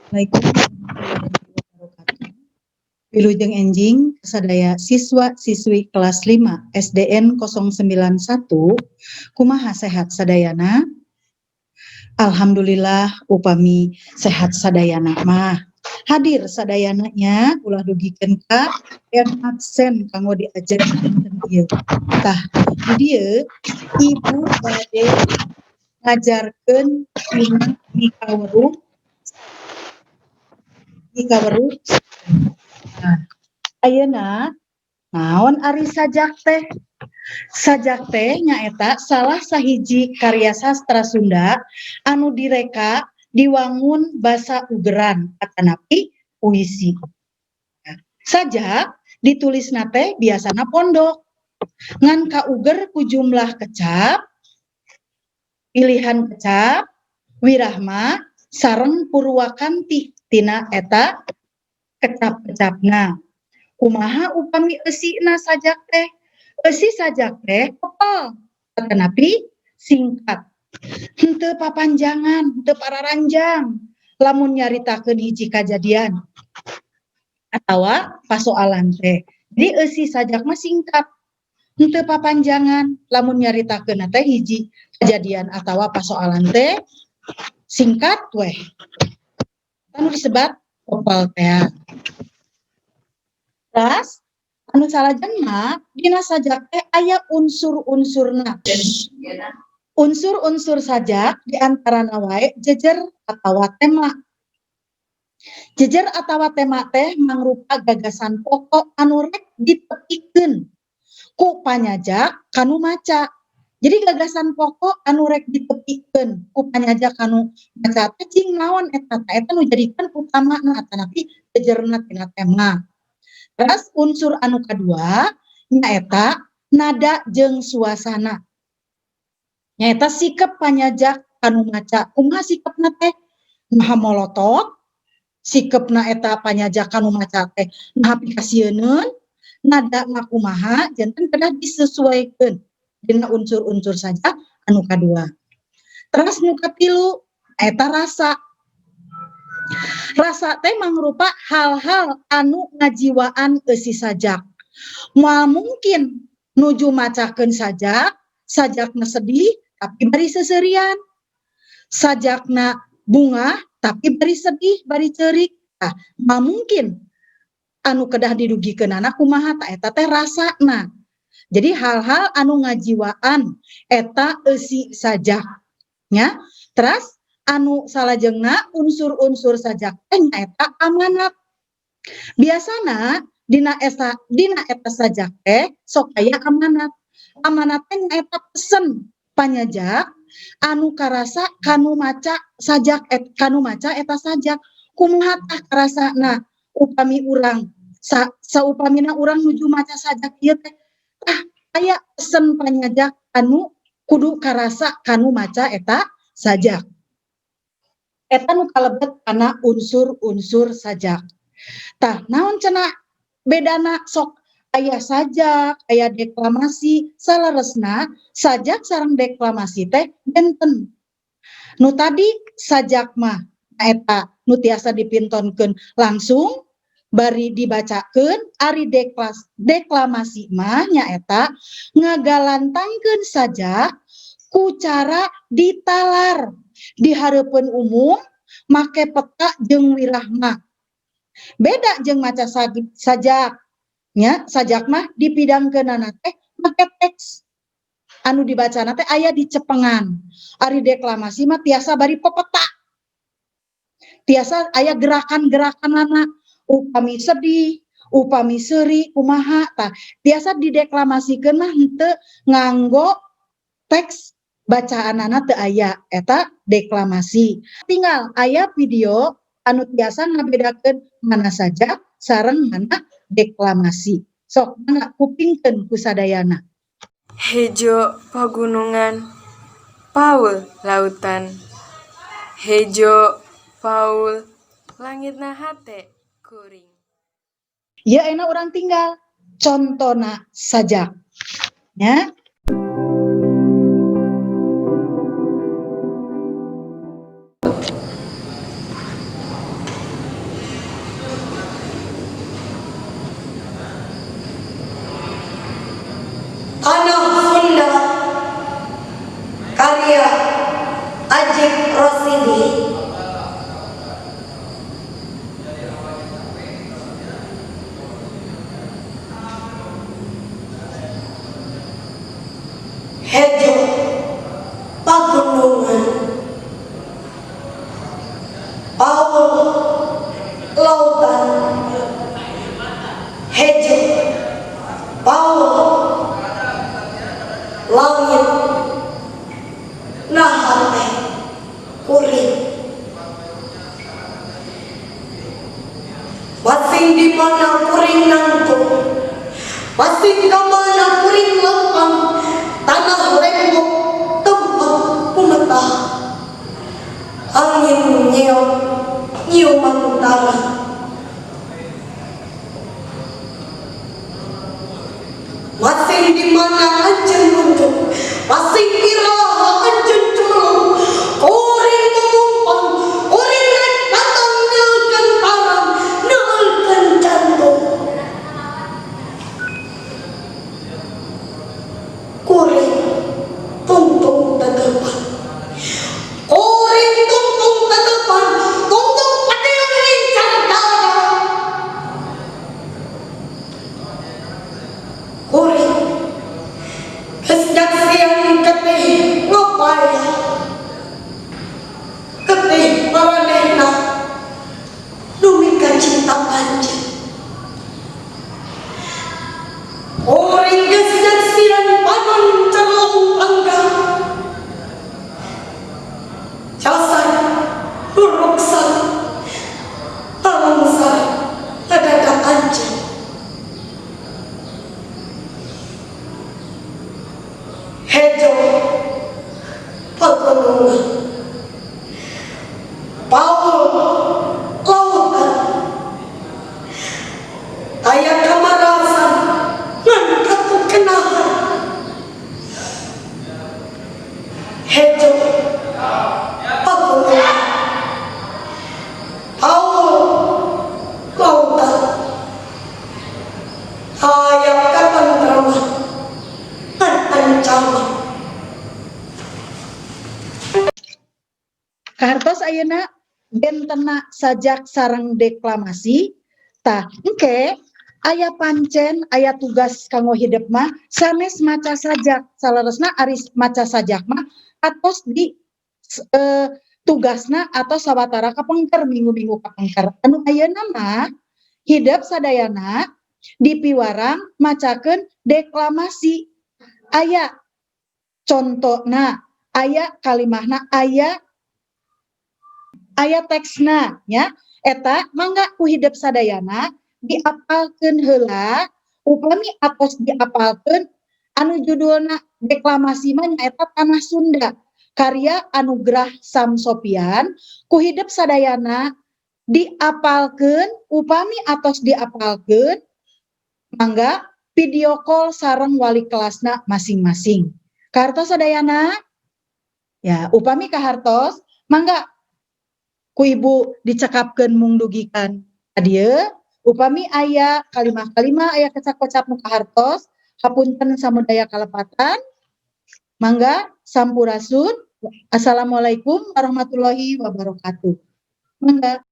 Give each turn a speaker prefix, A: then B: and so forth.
A: Assalamualaikum warahmatullahi wabarakatuh. Wilujeng enjing sadaya siswa-siswi kelas 5 SDN 091, kumaha, sehat sadayana? Alhamdulillah upami sehat sadayana mah. Hadir sadayana nya, ulah dugikeun ka yang absen kanggo diajar dinten ieu. Tah, di dieu Ibu bade ngajarkeun dina mikaweruh mikaweruh. Nah, ayeuna naon ari sajak teh? Sajak teh nyaeta salah sahiji karya sastra Sunda anu direka diwangun basa ugeran atanapi puisi. Sajak ditulisna teh biasana pondok, ngan kauger ku jumlah kecap, pilihan kecap, wirahma, sareng purwakanti tina eta kecap-kecapna. Kumaha upami eusina sajak teh? Eusi sajak teh pepel atanapi singkat. Henteu papanjangan, henteu pararanjang lamun nyaritakeun hiji kajadian atawa pasoalan teh. Jadi eusi sajak mah singkat. Henteu papanjangan lamun nyaritakeun teh hiji kejadian atawa pasoalan teh singkat weh. Anu disebat pepel teh. Terus anu salajengna, dina sajak teh aya unsur-unsurna. Unsur-unsur sajak diantarana wae jejer atawa tema. Jejer atawa tema teh mangrupa gagasan pokok anu rek ditepikeun ku panyajak kanu maca. Jadi gagasan pokok anu rek ditepikeun ku panyajak kanu maca teh cing naon eta, tah eta nu jadikeun utamana atanapi jejerna tina tema. Terus unsur anu kadua nyaeta nada jeung suasana. Nyaeta sikep panyajak kanu maca. Kumaha sikepna teh? Naha molotot, sikepna eta panyajak kanu maca teh naha pikasieuneun, nadana kumaha, janten kedah disesuaikeun dina unsur-unsur sajak anu kadua. Terus nu katilu eta rasa. Rasa teh mangrupa hal-hal anu ngajiwaan eusi sajak. Moal mungkin nuju macakeun sajak, sajakna sedih tapi bari seuseurian. Sajakna bungah tapi bari sedih, bari ceurik. Tah, moal mungkin. Anu kedah didugikeunana kumaha, tah eta teh rasana. Jadi hal-hal anu ngajiwaan eta eusi sajak nya. Terus anu salajengna unsur-unsur sajak teh nyaeta amanat. Biasana dina eta sajak teh sok aya amanat. Amanat teh nyaeta pesen panyajak anu karasa kanu maca sajak et, kanu maca eta sajak. Kumaha tah karasana upami urang saupamina urang nuju maca sajak ieu teh, tah aya pesen panyajak anu kudu karasa kanu maca eta sajak. Eta nu kalebet kana unsur-unsur sajak. Tah, naon cenah bedana sok aya sajak, aya deklamasi? Saleresna sajak sareng deklamasi teh benten. Nu tadi sajak mah eta nu tiasa dipintonkeun langsung bari dibacakeun, ari deklamasi mah nyaeta ngagalantangkeun sajak ku cara ditalar di hareupeun umum make peta jeung wirahma. Beda jeung maca sajak nya, sajak mah dipidangkeunana teh make teks anu dibacana teh aya di cepengan. Ari deklamasi mah tiasa bari pepeta, tiasa aya gerakan-gerakanana, upami sedih, upami seuri kumaha, tah tiasa dideklamasikeun mah henteu nganggo teks, bacaanana teu aya, eta deklamasi. Tinggal aya video anu tiasa ngabedakeun mana sajak sareng mana deklamasi. Sok mangga kupingkeun ku sadayana.
B: Hejo pagunungan, paul lautan. Hejo paul langitna hate kuring.
A: Ieu ayeuna urang tinggal contona sajak nya.
C: Ajik Rosidi. Hejo pagunungan, Paul lautan, hejo Paul langit, naha hate kuring. Masing di mana kuring nangtung, masing ka mana kuring lempang, tanah lembok tempat pumetah, angin nyeot nyiuman tanah. Masing di mana anjeun nunduk, masing iraha anjeun cumeleng, kuring mumumpang, kuring rek datang neukeun tarang, neukeun jantung. Kuring tungtung tetepan, kuring tungtung tetepan, tungtung petil ngincar dada. Kuring geus nyaksian getih ngapaya, getih maranehna nu mikacinta anjeun. Kuring geus nyaksian panon cerlong tangga, jasad nu ruksak talangsar dada anjeun. Hejo pagunungan, Paul lautan, aya kamarasan ngan katukenahan. Hejo pagunungan, Paul lautan, aya katentraman ngan ancaman.
A: Kahartos ayeuna bentena sajak sareng deklamasi. Tah, engke aya pancen aya tugas kanggo hidep mah sanes maca sajak. Saleresna ari maca sajak mah atos di tugasna atau sawatara kapengker, minggu-minggu kapengker. Anu ayeuna mah hidep sadayana dipiwarang macakeun deklamasi. Aya contona, aya kalimahna, aya aya teksna nya. Eta mangga ku hidep sadayana diapalkeun heula. Upami atos diapalkeun, anu judulna deklamasi mah nyaeta Tanah Sunda karya Anugrah Samsopian, ku hidep sadayana diapalkeun. Upami atos diapalkeun, mangga video call sareng wali kelasna masing-masing. Kahartos sadayana ya? Upami kahartos, mangga ku ibu dicekapkeun mung dugikan dieu. Upami aya kalimah-kalimah, aya kecap-kecap nu kahartos, hapunten samudaya kalepatan. Mangga, sampurasun. Assalamualaikum warahmatullahi wabarakatuh. Mangga.